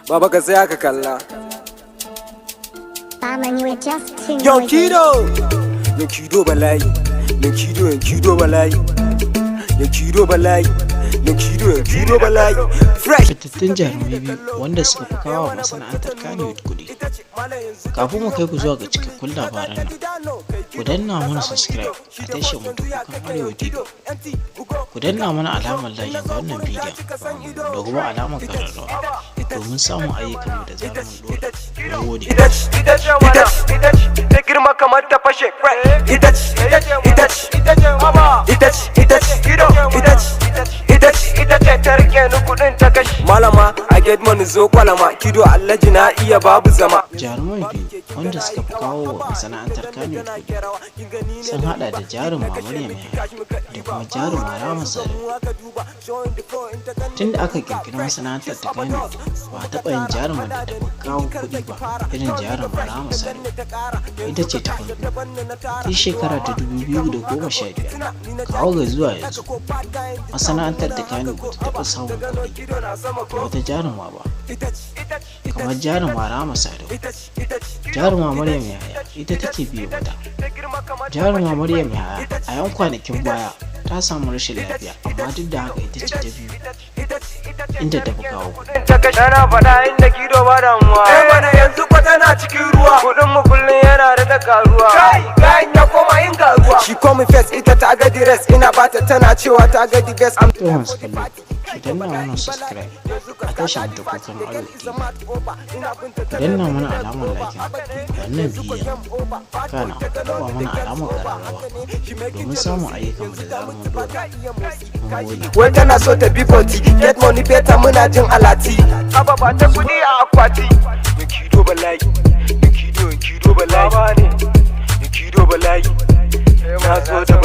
Baba, ka tsaya ka kalla. Barman, you are just too Yo noisy. Kido! Yo Kido bala'i. Yo Kido, yo Kido bala'i. Yo Kido bala'i. Yo Kido, yo Kido bala'i. Fresh. Fitattun jarumai biyu wanda suka fi kawo wa masana'antar Kannywood kuɗi. Kafin mu kai ku zuwa ga cikakkun labaran nan, ku danna mana subscribe a tashar mu ta Kukan Arewa TV. Ku danna mana alamar like ga wannan bidiyon da kuma alamar ƙararrawa domin samun ayyukanmu da zarar mun ɗora. Mun gode. Ita ce, ita ce, ita ce, ita ce, ta girma kamar ta fashe. Ita ce, ita ce, ita ce, ita ce, ita ce, ita ce, ita ce, ita ce, ita ce ta rike ni, kudin ta kashi. Malama, I get money, zo kwalama, Kido Allaji na iya babu zama. Jaruman biyu wanda suka fi kawo wa masana'antar Kannywood kuɗi sun haɗa da jaruma Maryam Yahaya da kuma jaruma Rahama Sadau. Tun da aka ƙirƙiri masana'antar ta Kannywood, ba a taɓa yin jarumar da ta fi kawo kuɗi ba irin jaruma Rahama Sadau. Ita ce ta farko tun shekara ta 2015 kawo ga zuwa yanzu, masana'antar ta Kannywood ba ta taɓa samun kuɗi da wata jaruma ba kamar jaruma Rahama Sadau. Jaruma Maryam Yahaya ita take biye mata. Jaruma Maryam Yahaya a yan kwanakin baya ta samu rashin lafiya, amma duk da haka ita ce ta biyu inda ta fi kawo kuɗi. Ta kashi. Tana faɗa inda Kido ba damuwa. Eh mana, yanzu ko tana cikin ruwa. Kuɗin mu kullum yana da karuwa. Kai, gayan ya koma yin garuwa. She call me first, ita ta ga dress ina bata, tana cewa ta ga the best. To masu kallo, ku danna mana subscribe a tashar mu ta Kukan Arewa TV. Ku danna mana alamar like wannan bidiyon, kana ku taɓa mana alamar ƙararrawa domin samun ayyukanmu da zarar mun ɗora. Mun gode. Wai tana so ta bi 40, get money better, muna jin alati. Aba ba ta kudi a akwati. Kido bala'i, Kido, Kido bala'i, Kido bala'i. Na zo da